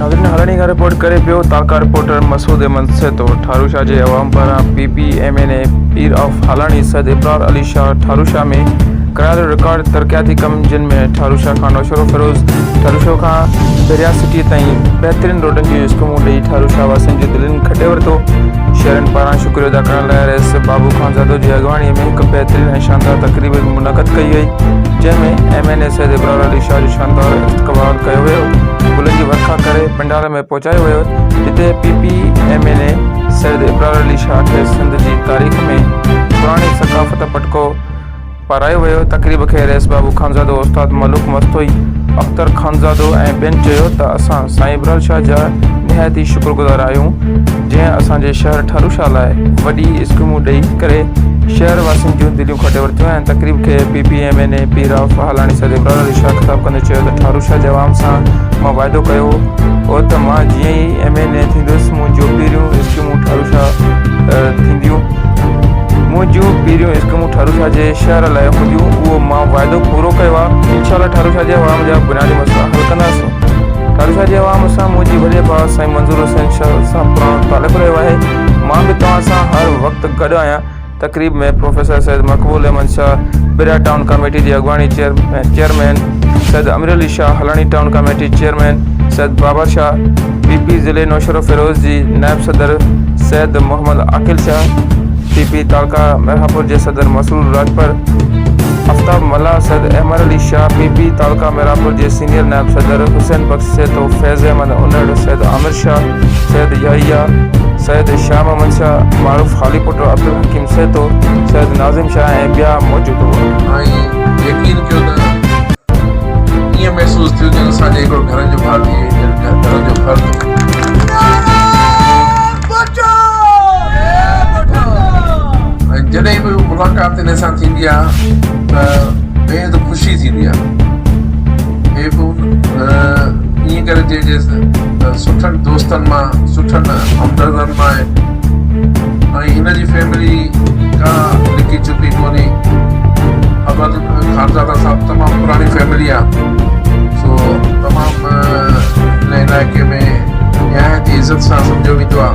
ناظرين هالاڻي کان رپورٽ ڪري پيو تعلقه رپورٽر مسعود احمد سهتو ٺاروشاه جي عوام پاران P P M N A Pir of Halani Syed Ibrar Ali Shah Tharushah ۾ ڪرايل record ترقياتي ڪم جن ۾ ٺاروشاه کان نوشهروفيروز ٺاروشاه کان دريا سٽي تائين بهترين روڊن جون اسڪيمون ڏئي ٺاروشاه واسين جون دلين کٽي ورتو شهرين پاران شڪريو ادا ڪرڻ لاء رئيس بابو خانزادو جي اڳواڻي ۾ هڪ بهترين ۽ شاندار تقريب منعقد ڪئي وئي جنهن ۾ M N A Syed Ibrar Ali Shah جو شاندار استقبال ڪيو ويو گلن جي ورکا ڪري پنڊال ۾ پهچايو ويو جتي P P M N A Syed Ibrar Ali Shah کي سنڌ جي تاريخ ۾ پراڻي ثقافت پٽڪو پارايو ويو. تقريب کي رئيس بابو خانزادو، استاد ملوڪ مستوئي، اختر خانزادو ۽ ٻين چيو ته اسان سائين ابرار شاهه جا نهايت ئي شڪر گذار آهيون جنهن اسان جي شهر ٺاروشاه لاء وڏي اسڪيمون ڏئي ڪري شهر واسين جون دليون کٽي ورتيون آهن تقريب کي P P M N A Pir of Halani Syed Ibrar Ali Shah خطاب ڪندي چيو ته ٺاروشاه جي عوام سان مان واعدو ڪيو هو ته مان جيئن ئي ايم اين اي ٿيندس منهنجون پهريون اسڪيمون ٺاروشاه ٿينديون منهنجون پهريون اسڪيمون ٺاروشاه جي شهر لاء هونديون اهو مان واعدو پورو ڪيو آهي انشاء الله ٺاروشاه جي عوام جا بنيادي مسئلا حل ڪنداسين ٺاروشاه جي عوام سان منهنجي وڏي ڀاء سائين منظور حسين شاهه سان پراڻو تعلق رهيو آهي مان به توهان سان هر وقت گڏ آهيان تقريب ۾ professor Syed Maqbool Ahmed Shah Bahria town committee جي اڳواڻي chairman Syed Amir Ali Shah Halani town committee chairman Syed Babar Shah P P ضلعي نوشهروفيروز جي نائب صدر سيد محمد عاقل شاهه، پي پي تعلقه ميرهاپور جي صدر مسرور راڄپر، آفتاب ملاح، سيد احمد علي شاهه، پي پي تعلقه ميرهاپور جي سينيئر نائب صدر حسين بخش سهتو، فيض احمد انڙ، سيد عامر شاهه، سيد يحيٰ، سيد شاهه محمد شاهه، معروف خالي پٽ عبدالحڪيم سهتو، سيد ناظم شاهه ۽ ٻيا موجود هئا. ۽ يقين ڪيو ته ائين محسوس ٿيو ڄڻ اسان جي هڪڙو گهر جو ڀاتي ڄڻ گهر جو فرد. ۽ جڏهن به ملاقات هن سان ٿيندي آ ته بيحد خوشي ٿيندي آ. هي به ائين ڪري چئجي ته سٺن دوستن مان سٺن همدردن مان آهي ۽ هن جي فيملي ڪا لڪي ڇپي ڪونهي. خبر خانزاده صاحب تمام پراڻي فيملي آ سو تمام هن علائقي ۾ نهايت ئي عزت سان سمجهيو ويندو آ.